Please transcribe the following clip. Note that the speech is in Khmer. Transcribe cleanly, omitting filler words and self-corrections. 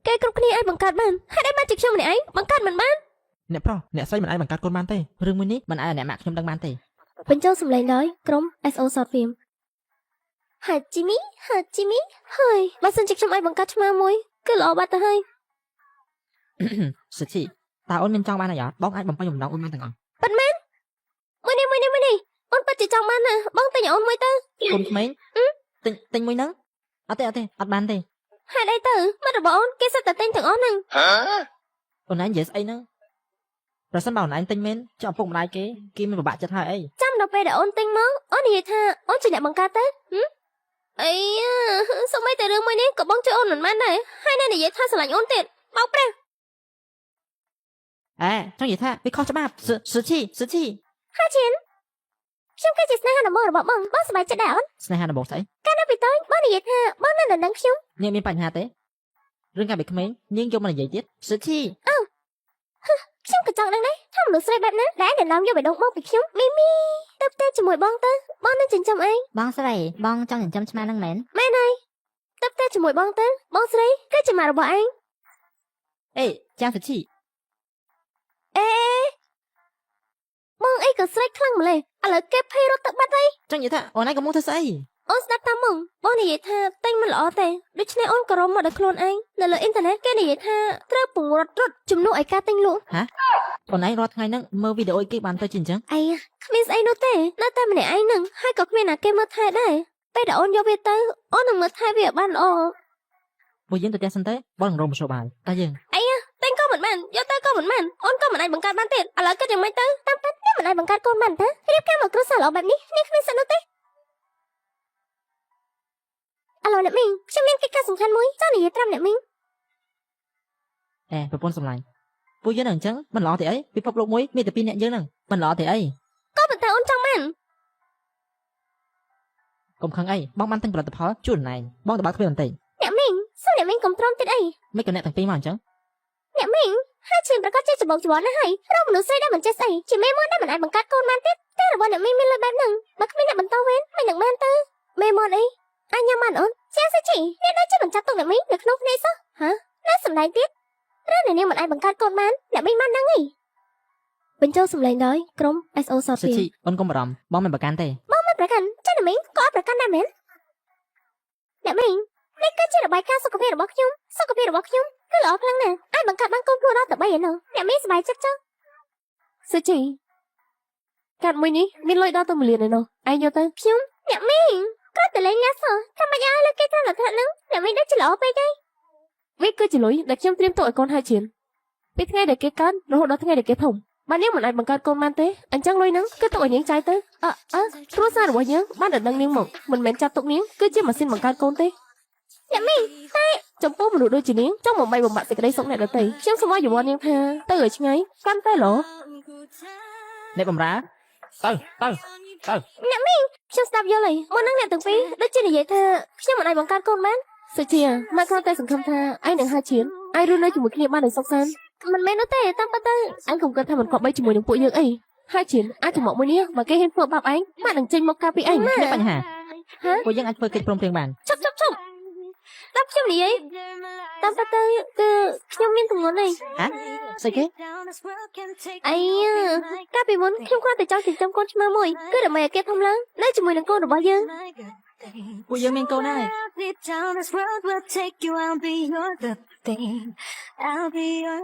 គេគ្រប់គ្នាអាចបង្កើតបានហេតុអីបានជាខ្ញុំម្នាក់ឯងបង្កើតមិនបាន អ្នកប្រុសអ្នកស្រីមិនអាចបង្កើតកូនបានទេ រឿងមួយនេះមិនអាចឲ្យអ្នកម៉ាក់ខ្ញុំដឹងបានទេ បញ្ចូលសម្លេងដោយក្រុម SO Short Film ហាជីមីហាជីមីហើយបើសិនជាខ្ញុំអាចបង្កើតឆ្មាមួយគឺល្អបាត់ទៅហើយ សុជីតើអូនមានចង់បានអីអត់បងអាចបំពេញបំណងអូនបានទាំងអស់ ប៉ិនមែនមួយនេះមួយនេះមួយនេះអូនពិតជាចង់បានណាស់បងទិញឲ្យអូនមួយទៅ កូនក្មេងទិញទិញមួយហ្នឹងអត់ទេអត់ទេអត់បានទេ ហេតុអីទៅមិត្តរបស់អូនគេសិតតែទិញទាំងអស់ហ្នឹង អូនឯងនិយាយស្អីហ្នឹងប្រសិនបើអូនឯងទិញមែនចុះឪពុកម្ដាយគេគេមានពិបាកចិត្តហើយអី ចាំដល់ពេលដែលអូនទិញមកអូននិយាយថាអូនជាអ្នកបង្កើតទៅហឹមអីយ៉ាសូម្បីតែរឿងមួយនេះក៏បងជួយអូនមិនបានដែរហើយនៅនិយាយថាស្រឡាញ់អូនទៀតបោកប្រាស់ អេចង់និយាយថាវាខុសច្បាប់សុសុជីសុជី ហាឈិនខ្ញុំគឺជាស្នេហាដំបូងរបស់បងបងសប្បាយចិត្តដែរអូន ស្នេហាដំបូងស្អី កាលនៅពីតូចបងនិយាយថាបងនៅដណ្ដឹងខ្ញុំ នាងមានបញ្ហាទេរឿងកាលពីក្មេងនាងយកមកនិយាយទៀតសុជី ខ្ញុំក៏ចង់ដឹងដែរថាមនុស្សស្រីបែបណាដែលដណ្ដើមយកបេះដូងបងពីខ្ញុំមីមីទៅផ្ទះជាមួយបងទៅបងនឹងចិញ្ចឹមឯង បងស្រីបងចង់ចិញ្ចឹមឆ្មានឹងមែន មែនហើយទៅផ្ទះជាមួយបងទៅបងស្រីគឺជាម៉ាក់របស់ឯង អេចាងសុជី អេបងអីក៏ស្រែកខ្លាំងម្ល៉េះឥឡូវគេភ័យរត់ទឹកបាត់ហើយ ចង់និយាយថាអូនឯងកំពុងធ្វើស្អី អូនស្ដាប់តាមមុងបងនិយាយថាតែងមិនល្អទេដូច្នេះអូនក៏រំមកដល់ខ្លួនឯងនៅលើអ៊ីនធឺណិតគេនិយាយថាត្រូវពង្រត់រត់ជំនួសឲ្យការទិញលក់ អូនឯងរាល់ថ្ងៃហ្នឹងមើលវីដេអូគេបានទៅជាអញ្ចឹង អីយ៉ាគ្មានស្អីនោះទេនៅតែម្នាក់ឯងហ្នឹងហើយក៏គ្មានណាគេមើលថែដែរពេលដែលអូនយកវាទៅអូននឹងមើលថែវាឲ្យបានល្អ ពួកយើងទៅផ្ទះសិនទេបងនឹងរកមធ្យោបាយតែយើង តែងក៏មិនបានយកទៅក៏មិនបានអូនក៏មិនអាចបង្កើតបានទៀតឥឡូវគិតយ៉ាងម៉េចទៅតាមពិតនេះមិនអាចបង្កើតកូនបានទេរៀបការមកគ្រួសារល្អបែបនេះនេះគ្មានសិទ្ធិនោះទេអាឡូអ្នកមីងខ្ញុំមានកិច្ចការសំខាន់មួយចង់និយាយត្រឹមអ្នកមីង អេប្រពន្ធសម្លាញ់ពួកយើងនឹងអញ្ចឹងមិនល្អទេអីពិភពលោកមួយមានតែពីរអ្នកយើងហ្នឹងមិនល្អទេអី ក៏ប៉ុន្តែអូនចង់បានក ុំខឹងអីបងបានទិញផលិតផលជូនឯងបងទៅបើកទ្វារបន្តិច អ្នកមីងសូមអ្នកមីងកុំទ្រាំទៀតអី មិនក៏អ្នកទាំងពីរមកអញ្ចឹង អ្នកមីងហើយឈាមប្រកាសចេះច្បោកច្បល់ណាស់ហើយរកមនុស្សស្រីដែលមិនចេះស្អីជាមេមត់ដែលមិនអាចបង្កើតកូនបានទៀតតែរបស់អ្នកមីងមានលុយបែបហ្នឹងបើគ្មានអ្នកបន្តវេនមិននឹងបានទៅមេមត់អីអញញ៉ាំបានអូនជាសិជីអ្នកដូចជាមិនចាប់ទុកអ្នកមីងនៅក្នុងភ្នែកសោះហ៎ណាសម្ដែងទៀតឬអ្នកនាងមិនអាចបង្កើតកូនបានអ្នកមីងបានដឹងអីបញ្ចូលសម្លេងដោយក្រុម SO Short សុជីអូនកុំបារម្ភបងមិនប្រកាន់ទេ មិនប្រកាន់ចាអ្នកមីងក៏អត់ប្រកាន់ដែរមែនអ្នកមីងនេះគឺជារបាយការណ៍សុខភាពរបស់ខ្ញុំសុខភាពរបស់ខ្ញុំគឺល្អខ្លាំងណាស់អាចបង្កើតបានកូនខ្លួនដល់ទៅ3ឯណោះអ្នកមីងសប្បាយចិត្តចុះ សុជីកាត់មួយនេះមានលុយដល់ទៅ1លានឯណោះឯងយកទៅ ខ្ញុំអ្នកមីងគ្រាន់តែលេងញ៉ាំសោះថាមិនឲ្យលើគេត្រឹមតែហ្នឹងអ្នកមីងដូចជាល្អពេកហើយ វាគឺជាលុយដែលខ្ញុំត្រៀមទុកឲ្យកូនហើយជានពីថ្ងៃដែលគេកើតរហូតដល់ថ្ងៃដែលគេធំបាននាងមិនអាចបង្កើតកូនបានទេអញ្ចឹងលុយហ្នឹងគឺទុកឲ្យនាងចាយទៅអើអើគ្រួសាររបស់យើងបានដណ្ដឹងនាងមកមិនមែនចាប់ទុកនាងគឺជាម៉ាស៊ីនបង្កើតកូនទេ អ្នកមីង តែចំពោះមនុស្សដូចជានាងចង់បំបីបំបាក់សេចក្តីសុខអ្នកដទៃខ្ញុំសូមឲ្យយោបល់នាងថាទៅឲ្យឆ្ងាយកាន់តែល្អ អ្នកបំរើទៅទៅទៅ អ្នកមីងខ្ញុំស្ដាប់យល់ហើយមុនហ្នឹងអ្នកទាំងពីរដូចជានិយាយថាខ្ញុំមិនអាចបង្កើតកូនបាន សុជាម៉ាក់គ្រាន់តែសង្ឃឹមថាឯងនឹងហាជានឯងរស់នៅជាមួយគ្នាបានដោយសុខសាន្ត មិនមែននោះទេតាមពិតទៅ អញកុំគិតថាមិនគប្បីជាមួយនឹងពួកយើងអីហើយជានអាចចំមកមួយនេះបើគេហ៊ានធ្វើបាបឯងម៉ាក់នឹងចេញមកការពីឯង មានបញ្ហា ហ៎ ពួកយើងអាចធ្វើកិច្ចព្រមព្រៀងបាន ឈប់ឈប់ឈប់តាមខ្ញុំនិយាយតាមពិតទៅគឺខ្ញុំមានទម្ងន់ហើយ ហ៎ស្អីគេ អីយ៉ាកាលពីមុនខ្ញុំគ្រាន់តែចង់ចិញ្ចឹមកូនឆ្មាមួយគឺដើម្បីឲ្យគេធំឡើងនៅជាមួយនឹងកូនរបស់យើង ពួកយើងមានកូនហើយ Deep down this road will take you. I'll be your good thing. I'll be your